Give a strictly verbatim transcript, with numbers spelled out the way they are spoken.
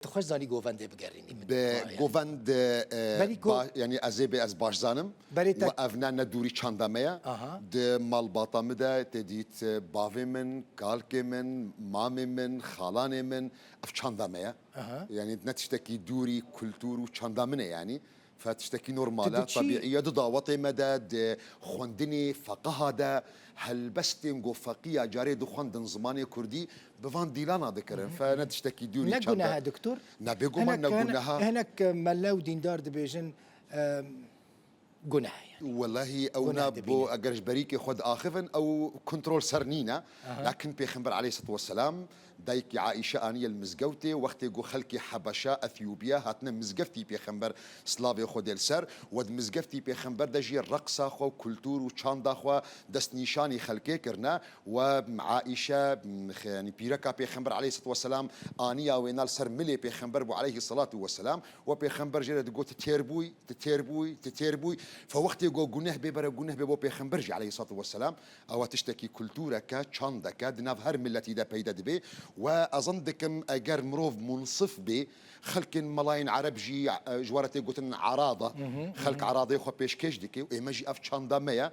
Tu xweş zanî govendê bigerînî. Bi govend, e, Berî ku- ba- yanî ez ê bê ez baş zanim. Berê te- We ev ne, ne dûrî çanda me ye. Aha. Di malbata min de te dît, e, bavê min, kalkê min, mamê min, xalanê min, ev çanda me ye. Aha. Yanî ne tiştekî dûrî kultûr û çanda min e yanî. Fe tiştekî normal e, Tu diçî- tebîî ye, di dawetê me de, di xwendinê, feqiha de, helbestên ku feqiya carê dixwendin zimanê kurdî, bi van dîlana dikirin. Fe ne tiştekî dûrî Ne çanda. guneh e, doktor? Ne, bêguman ne Hinek- guneh e. Hinek mele û dîndar dibêjin, e, guneh e. Welahî ew Guneh ne dibîne. Bo eger ji berîkê xwe diaxivin, ew kontrol ser nîne. Lakin Pêxember aleyhissalatu vesselam dayikî Aîşe aniye li mizgewtê, wextê ku xelkê Hebeşa, Ethiopya, hatine mizgeftî Pêxember, slavê Xwedê li ser, we di mizgeftî Pêxember de jî reqsa xwe, kultûr û çanda xwe destnîşanî xelkê kirine. We Aîşe, m, xe-, yanî pîreka Pêxember aleyhissalatu vesselam aniya wêna li ser milê Pêxember bû aleyhissalatu vesselam. We Pêxember jê re digot, "Tu têr bûyî, tu têr bûyî, tu têr bûyî." Fe wextê ku guneh bê, bere guneh bê bo Pêxember jî aleyhissalatu vesselam. Ewa tiştekî kultûreke, çandeke, di nav her miletî de peyde dibe. We ezan dikim, eger mirov munsif bê, xelkên melayên Ereb jî, e, ji we re tê gotin erada. Xelk eradeyê xwe pêşkêş dike û ême jî ev çanda me ye.